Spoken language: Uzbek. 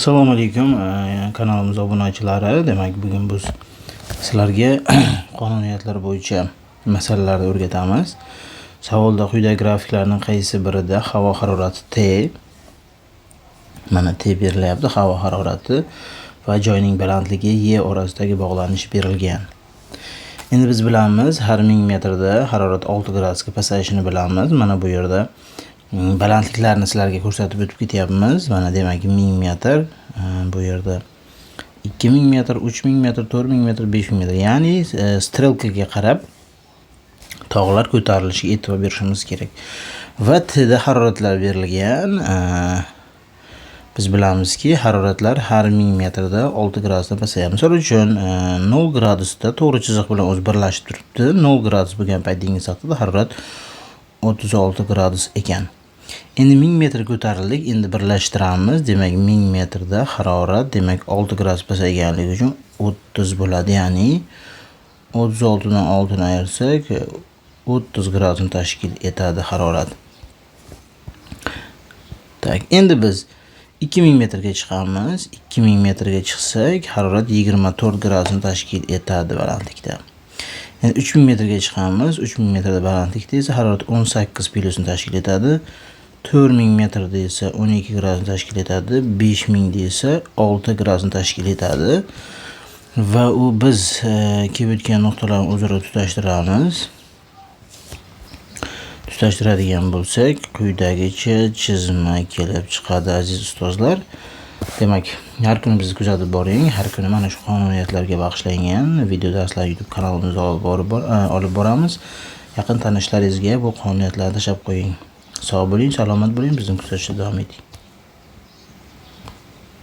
Assalomu alaykum, kanalimiz obunachilari. Demak, bugun biz sizlarga qonuniyatlar bo'yicha masalalarni o'rgatamiz. Savolda quyidagi grafiklarning qaysi birida havo harorati T, mana T berilyapti, havo harorati va joyning balandligi Y orasidagi bog'lanish berilgan. Endi biz bilamiz, har 1000 metrda harorat 6 gradusga pasayishini bilamiz. Mana bu yerda balandliklarni sizlarga ko'rsatib o'tib ketyapmiz. Mana demak 1000 metr, bu yerda 2000 metr, 3000 metr, 4000 metr, 5000 metr. Ya'ni strelkaga qarab tog'lar ko'tarilishiga e'tibor berishimiz kerak. Va T da haroratlar berilgan. Biz bilamizki, haroratlar har 1000 metrda 6 gradusdan pasayadi. Misol uchun, 0 gradusda to'g'ri chiziq bilan o'zi birlashib turibdi. 0 gradus bo'lgan payt dengiz sathida harorat 36 gradus ekan. Endi 1000 metr ko'tarildik, endi birlashtiramiz. Demak, 1000 metrda harorat, demak 6 gradus pasayganligi uchun 30 bo'ladi. Ya'ni 36 dan 6 ni ayirsak, 30 gradusni tashkil etadi harorat. Tak, endi biz 2000 metrga chiqamiz. 2000 metrga chiqsak, harorat 24 gradusni tashkil etadi balandlikda. Endi 3000 metrga chiqamiz. 3000 metrda balandlikda esa harorat 18 plyusni tashkil etadi. 4000 metrda esa 12 gradusni tashkil etadi. 5000 da esa 6 gradusni tashkil etadi. Va u biz kelib o'tgan nuqtalarni o'zaro tutashtiramiz. Tutashtiradigan bo'lsak, quyidagicha chizma kelib chiqadi, aziz ustozlar. Demak, har kuni bizni kuzatib boring. Har kuni mana shu qonuniyatlarga bag'ishlangan video darslar YouTube kanalimizda olib boramiz. Yaqin tanishlaringizga bu qonuniyatlarni tashlab qo'ying. Sog' bo'ling, salomat bo'ling, bizni kuzatishda davom eting.